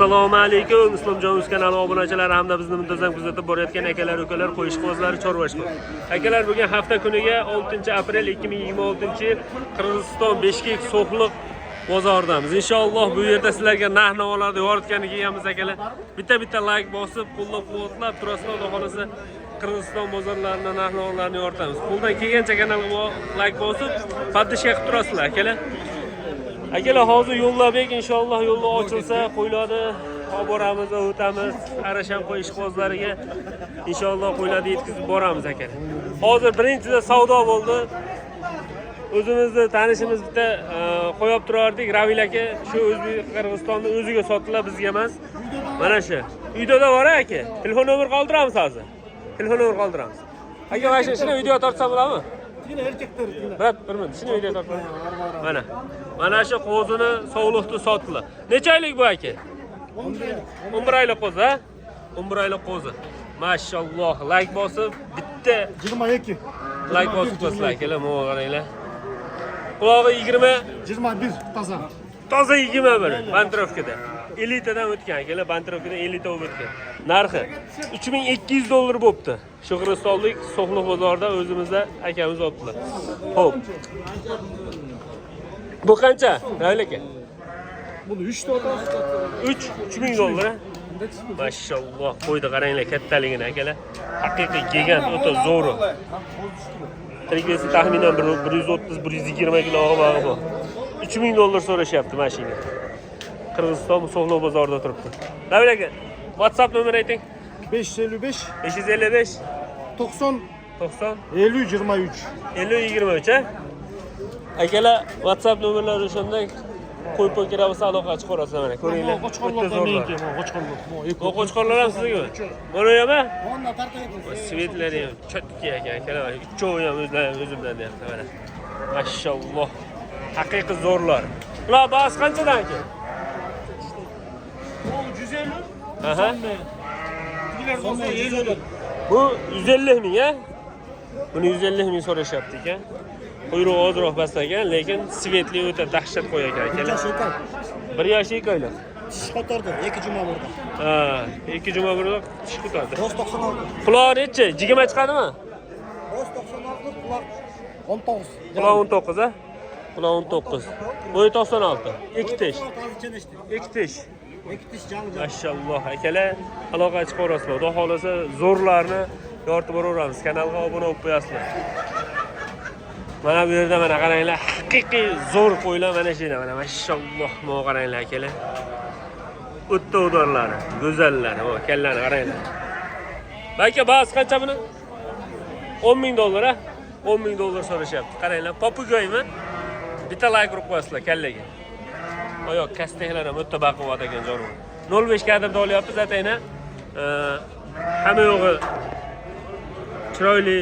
Assalomu alaykum, Islomjon Uz kanali obunachilari hamda bizni muntazam kuzatib borayotgan akalar, ukalar, qo'yishqozlar, chorvashlar. Akalar, bugun hafta kuniga 6 aprel 2026 yil Qirg'iziston Bishkek So'xliq bozoridamiz. Inshaalloh bu yerda sizlarga narx navolarni yoritgani kelganmiz, akalar. Bitta-bitta like bosib, qo'llab-quvvatlab turasizlar, Xudo xolasa Qirg'iziston bozorlarini narx navolarni yoritamiz. Qo'ldan kelgancha kanalga like bosib, поддержка qilib turasizlar, akalar. Akalar, hozir yo'llabek, inshaalloh yo'llar ochilsa, qo'ylarni olib boramiz va o'tamiz. Arashan qo'y ishqibozlariga inshaalloh qo'ylarni yetkazib boramiz, akalar. Hozir birinchida savdo bo'ldi. O'zimizni tanishimiz bitta qo'yib turardik, Ravil aka, shu O'zbek Qirg'izistonni o'ziga sotiladi, bizga emas. Mana shu. Uyda bor aka. Telefon nomer qoldiramiz hozir. Telefon nomer qoldiramiz. Aka, mana shu shuni video tortsam bo'ladimi? Yine erkekler yine. Брат, bir minut, shuni video tortaman. Mana. Mana shu qo'zini sovliqni sotdilar. Necha oylik bu, aka? 11 oylik qo'zi, ha? 11 oylik qo'zi. Mashalloh, like bosib, bitta 22. like bosib qo'yasizlar, akalar, mana qaranglar. Qulog'i 20, 21 taza. Toza 21 бантировка da. Elitadan o'tgan, akalar, бантировка dan elita bo'lib o'tgan. Narxi 3200 dollar bo'pti. Shu Qirg'izistonlik So'xliq bozorida o'zimizda akamiz olibdilar. Xo'p. Bu qancha? Ravil aka? Bunu 3 de 3 3000 dollar, ha? Mashalloh, qo'ydi qaranglar kattaligini, akalar. Haqiqiy gigant, o'ta zo'ri. Tirik вес i taxminan 130 120 kilo og'ibog'i bor. 3000 dollar so'rashyapti mashina. Qirg'iziston So'xliq bozorida turibdi. Ravil aka, WhatsApp nomer ayting. 555 555 90 90 50 23. 50 23, ha? Akalar, WhatsApp nomerlari o'shanda, qo'y poy kerak bo'lsa, aloqa chiqarasizlar, mana ko'ringlar. O'ta Qo'chqorlar zo'rlar. meniki, qo'chqorlar. Bu qo'chqorlar ham siznikimi? Buni ham? Onna tartayapmiz. Цвет lari ham чёткий ekan, akalar. Mana uchovi ham o'zlari o'zimdan deyapti, mana. Mashalloh. Haqiqiy zo'rlar. Bular bahasi qanchadan, aka? Bu 150. Aha. Tigiler bolsa 50. Bu 150 ming, a? Buni 150 ming so'rashyapti ekan. Quyrug'i ozroq past ekan, lekin цвет li o'ta dahshat qo'y ekan, akalar. 1 yosh 2 oylik. Tish qo'tardi 2 juma burda. Ha, 2 juma burun tish ko'tardi. Rost 96. Qulog'i nechi? 20 chiqadimi? Rost 96, quloq 19. Quloq 19, a? Quloq 19. Bo'yi 96. Ikki tish. Taza. Ikki tish. Ikki tish yangi. Mashalloh, akalar, aloqa chiqaverasizlar. Xudo xohlasa zo'rlarni yoritib boraveramiz. Kanalga obuna bo'lib qo'yasizlar. Mana bu yerda, mana qaranglar, haqiqiy zo'r qo'ylar mana shu yerda, mana mashalloh, mana qaranglar, akalar. O'tta udorlari, go'zallari, o kallani qaranglar. Aka, bahasi qancha buni? 10 ming dollar, a? 10 ming dollar so'rashyapti. Qaranglar, попугай mi? Bitta like urib qo'yasizlar kallaga. Oyoq kastehlar ham o'ta baquvvat ekan jonivor. 0.5 kadrda olyapmiz atayna. Hamma yo'g'i chiroyli,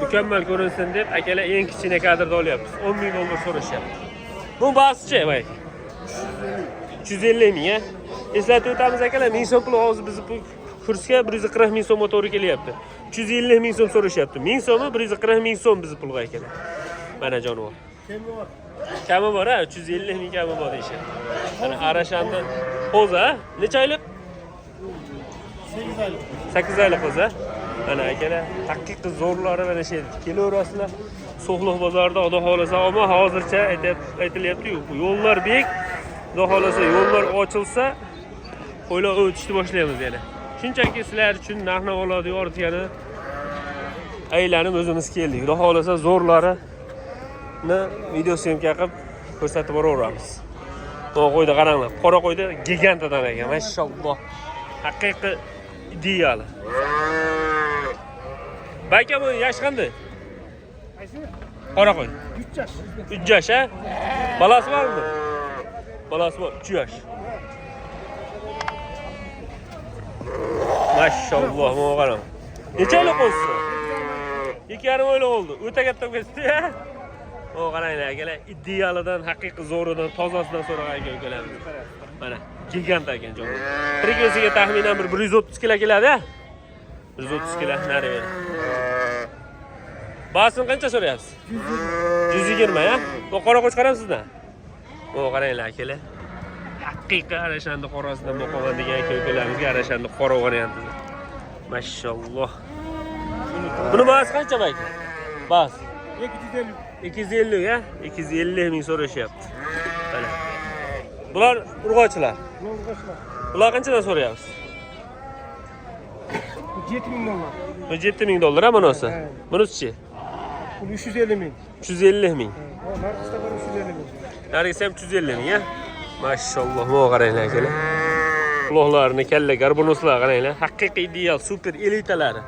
mukammal ko'rinsin deb, akalar, eng kichkina kadrda olyapmiz. 10 ming dollar so'rashyapti. Bu bahasichi, voy? 350 ming, a? Eslatib o'tamiz, akalar, 1000 so'm pul hozir bizni bu kursga 140 ming so'mga to'g'ri kelyapti. 350 ming so'm so'rashyapti. 1000 so'mi 140 ming so'm bizni pulga, akalar. Mana jonivor. Kemi bor. Kami bor, ha, 350 ming kami bor deyishyapti. Mana Arashanni qo'zi, ha? Necha oylik? 8 aylık. 8 oylik qo'zi, ha? Mana, akalar, haqiqiy zo'rlari mana shu yerda. Kelaverasizlar. So'xliq bozorida, Xudo xohlasa, ammo hozircha aytilyapti-yu, yo'llar bek. Xudo xohlasa yo'llar ochilsa, qo'ylar o'tishni boshlaymiz yana. Shunchaki sizlar uchun narx navolarni yoritgani aylanib o'zimiz keldik. Xudo xohlasa zo'rlarini video съёмка qilib ko'rsatib boraveramiz. Bu qo'yda qaranglar, qora qo'yda gigantadan ekan, mashalloh. Haqiqiy ideali. Baka, bu yoshi qanday? Qora qo'y. 3 yaş. 3 yosh, ha? Bolasi bormi? Bolasi bor, 3 yosh. Mashalloh, mana qarang. Necha oylik qo'zisi? 2,5 oylik bo'ldi. O'ta katta bo'lib ketdi, ha? O qaranglar, akalar, idealidan, haqiqiy zo'ridan, tozasidan so'ragan ekan ukalarimiz. Mana, gigant ekan jonivor. Tirik вес iga taxminan bir 130 kilo keladi, ha? 130 kilo nari beri. Bahasini qancha so'rayapsiz? 120, ha? Bu qora qo'chqor ham sizdan? O qaranglar, akalar. Haqiqiy arashanni qorasidan boqaman degan aka ukalarimizga arashanni qora variantida. Mashalloh. Buni bahasi qancha aka? Bas. 250. 250 ha? 250 ming so'rashyapti. Mana. Bular urg'ochilar. Bular qanchadan so'rayapsiz? 7000 dollar. Bu 7000 dollar ha bunisi. Bunisichi? Bu 350 ming. 350 ming. Narxida bor 350 ming. Narigisi ham 350 ming ha? Mashalloh, mana qaranglar akalar. Quloqlarini kalla garbunuslar qaranglar. Haqiqiy ideal super elitalari.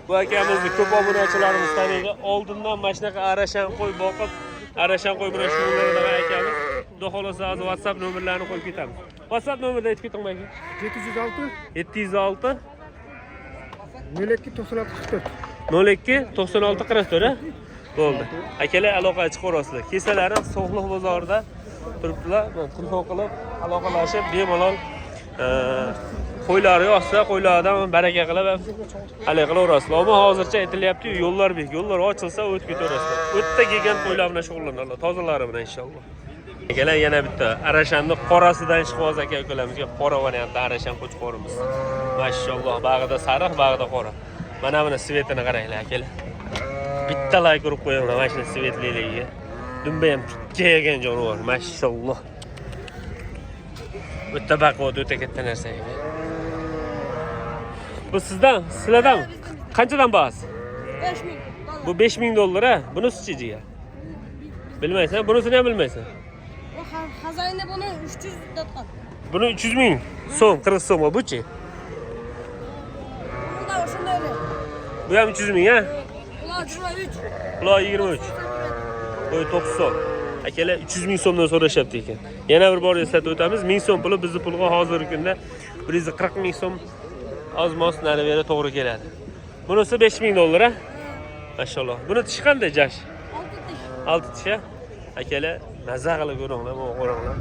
Bu akamizni ko'p obunachilarimiz taniydi. Oldindan mana shunaqa arashan qo'y boqib, arashan qo'y bilan shug'ullanadigan akamiz. Xudo xohlasa hozir WhatsApp nomerlarini qo'yib ketamiz. WhatsApp nomerni aytib keting aka. 706 706 02 96 44. 02 96 44 a? Bo'ldi. Akalar aloqaga chiqaverasizlar. Kesalari Sog'liq bozorida turibdilar. Mana telefon qilib aloqalashib bemalol qo'ylari yoqsa qo'ylardan baraka qilib haligi qilaverasizlar. Ammo hozircha aytilyapti, yo'llar bek, yo'llar ochilsa o'tib ketaverasizlar. O'tda kelgan qo'ylar bilan shug'ullanadilar, tozalari bilan inshaalloh. Akalar yana bitta arashanni qorasidan ishqiboz aka ukalarimizga qora variantda arashan qo'chqorimiz. Mashalloh, bag'ida sariq, bag'ida qora. Mana buni цвет ini qaranglar akalar. Bitta layk urib qo'yinglar mana shuni цвет liligiga. Dumba ham tikka yegan jonivor, mashalloh. O'ta baquvvat, o'ta katta narsa ekan. Bu sizdan, sizlardan qanchadan bahasi? 5000 dollar. Bu 5000 dollar ha. Bunisichi jigar? Bilmaysan, bunisini ham bilmaysan. O хозяин i buni 300 datgan. Buni 300 ming so'm, 40 so'm buchi. Bunu da shunday öyle. Bu ham 300 ming ha. Ular 23. Bular 23. Qo'y 90. Akalar 300 ming so'mdan so'rashyapti ekan. Yana bir bor eslatib o'tamiz. 1000 so'm puli bizni pulga hozirgi kunda 140 ming so'm oz moz nari beri to'g'ri keladi. Bunisi 5000 dollar ha. Mashalloh. Buni tishi qanday jash? 6 tish. 6 tish ha. Akalar maza qilib ko'ringlar, mana ko'ringlar.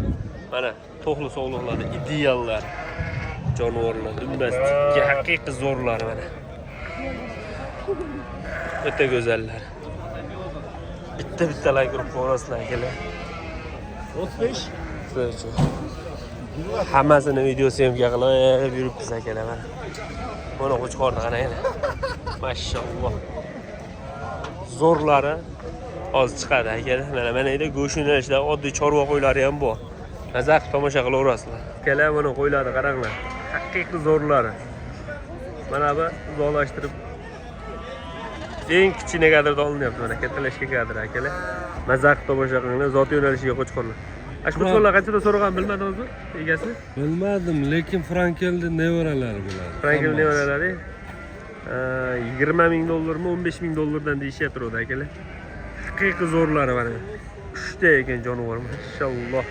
Mana to'qli sog'liqlarni ideallar. Jonivorlar, dumbasi tikka haqiqiy zo'rlar mana. O'ta go'zallar. Bitta bitta layk urib qo'yasizlar akalar. 35. Sizlar hammasini video съёмка qilib yuribmiz akalar mana. Mana qo'chqorni qaranglar. Mashalloh. Zo'rlari hozir chiqadi akalar. Mana mana yerda go'sht yo'nalishida oddiy chorva qo'ylari ham bor. Maza qilib tomosha qilaverasizlar. Akalar mana qo'ylarni qaranglar. Haqiqiy zo'rlari. Mana bu uzoqlashtirib eng kichkina kadrda olinyapti mana kattalashgan kadr akalar. Maza qilib tomosha qilinglar. Zot yo'nalishiga qo'chqorlar. Shu qo'chqorlar qanchadan so'ragan bilmadingizmi egasi? Bilmadim, lekin Frankelni nevaralari bo'ladi. Frankel Hammasi. nevaralari 20 ming dollarmi 15 ming dollardan deyishyapti akalar. Haqiqiy zo'rlari mana. Uchta ekan jonivor, mashalloh.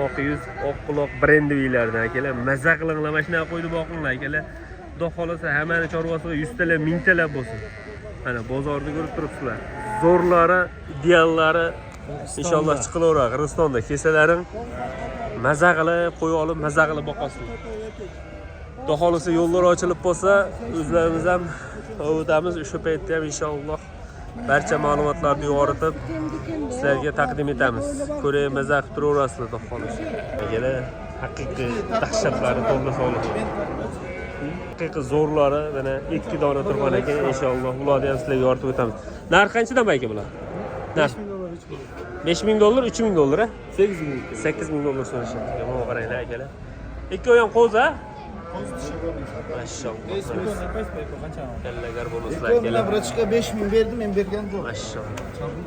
Oq yuz, oq quloq брендовый lardan akalar. Maza qilinglar, mana shunaqa qo'yni boqinglar akalar. Xudo xohlasa hammani chorvasiga yuztalab, mingtalab bo'lsin. Mana bozorni ko'rib turibsizlar. Zo'rlari, ideallari inshaalloh chiqilaveradi Qirg'izistonda. Kelsalaring maza qilib qo'y olib, maza qilib boqasizlar. Xudo xohlasa yo'llar ochilib qolsa, o'zlarimiz ham o'tamiz. O'sha paytda ham inshaalloh barcha ma'lumotlarni yoritib sizlarga taqdim etamiz. Ko'ray maza qilib turaverasizlar xudo xohlasa. Akalar, haqiqiy dahshatlari to'g'ri sog'liq. Haqiqiy zo'rlari mana ikki dona turgan ekan, inshaalloh ularni ham sizlarga yoritib o'tamiz. Narxi qanchadan aka bular? Narx 5000 dollar 3 ming. 5000 dollar, 3000 dollar a? 8 ming. 8000 dollar so'rashyapti. Mana qaranglar akalar. Ikkovi ham qo'zi a? Mashalloh. Kalla garbonuslar Mına akalar. братишка 5000 berdim, men bergan yo'q. Mashalloh.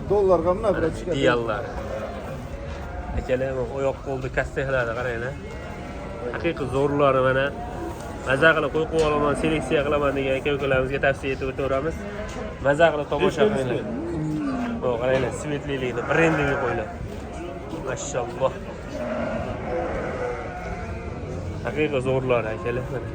Dollarga mına братишка. Ideallar. Akalar oyoq qo'lni kastehlarni qaranglar. Haqiqiy zo'rlari mana. Maza qilib qo'y qo'yib olaman, seleksiya qilaman degan aka ukalarimizga tavsiya etib o'taveramiz. Maza qilib tomosha qilinglar. Bu qaranglar, цвет liligini, брендовый qo'ylar. Mashalloh. Haqiqiy zo'rlar akalar mana.